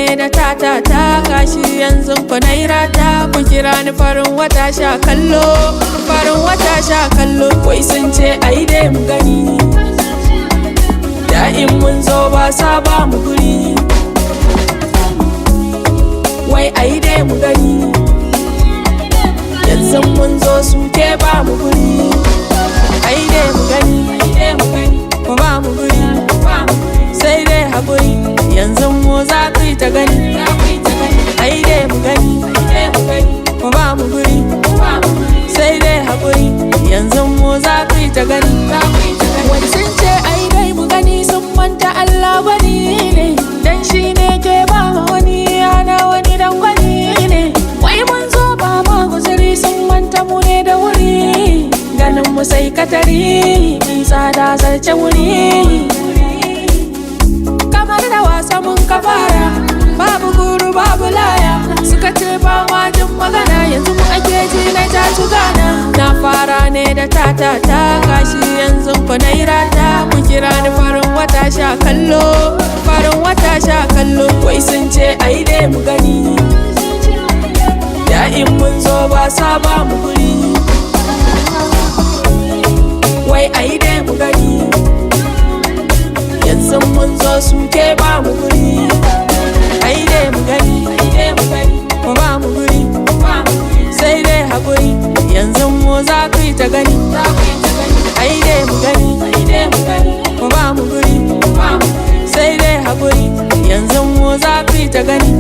ne da tata ta gashi yanzu ku naira ta. Ku kira ni farin wata sha kallo, farin wata sha kallo. Wai sun ce ai dai mu gani, da in mun zo ba sa ba mu guri. Wai ai dai mu gani, yanzu mun zo su ke ba mu guri. Ai dai mu gani, ai dai mu gani, ku ba mu guri, sai dai haƙuri. Yanzu mu za ku yi ta gani. Ai dai mu gani, ku ba mu guri, sai dai haƙuri. Yanzu mu za ku yi ta gani. Wai sun ce ai dai mu gani, sun manta Allah gwani ne, dan shi ne ke ba ma wani, ana wani dan gwani ne. Wai mun zo ba ma guzuri, sun manta mu ne da wuri. Ganin mu sai katari, mi tsada zarce wuri. Kamar da wasa mun ka fara, babu guru babu laya. Suka ce ba ma jin magana, yanzu mu ake ji na jacu gana. Na fara ne da tata ta gashi yanzu ku naira ta. Ku kira ni farin wata sha kallo, farin wata sha kallo. Wai sun ce ai dai mu gani, da in mun zo ba sa ba mu guri. Wai ai dai mu gani, yanzu mun zo su ke ba mu guri. Ai dai mu gani, ai dai mu gani, ku ba mu guri, sai dai hakuri. Yanzu mu za ku yi ta gani. Ai dai mu gani, ai dai mu gani, ku ba mu guri, sai dai hakuri. Yanzu mu za ku yi ta gani.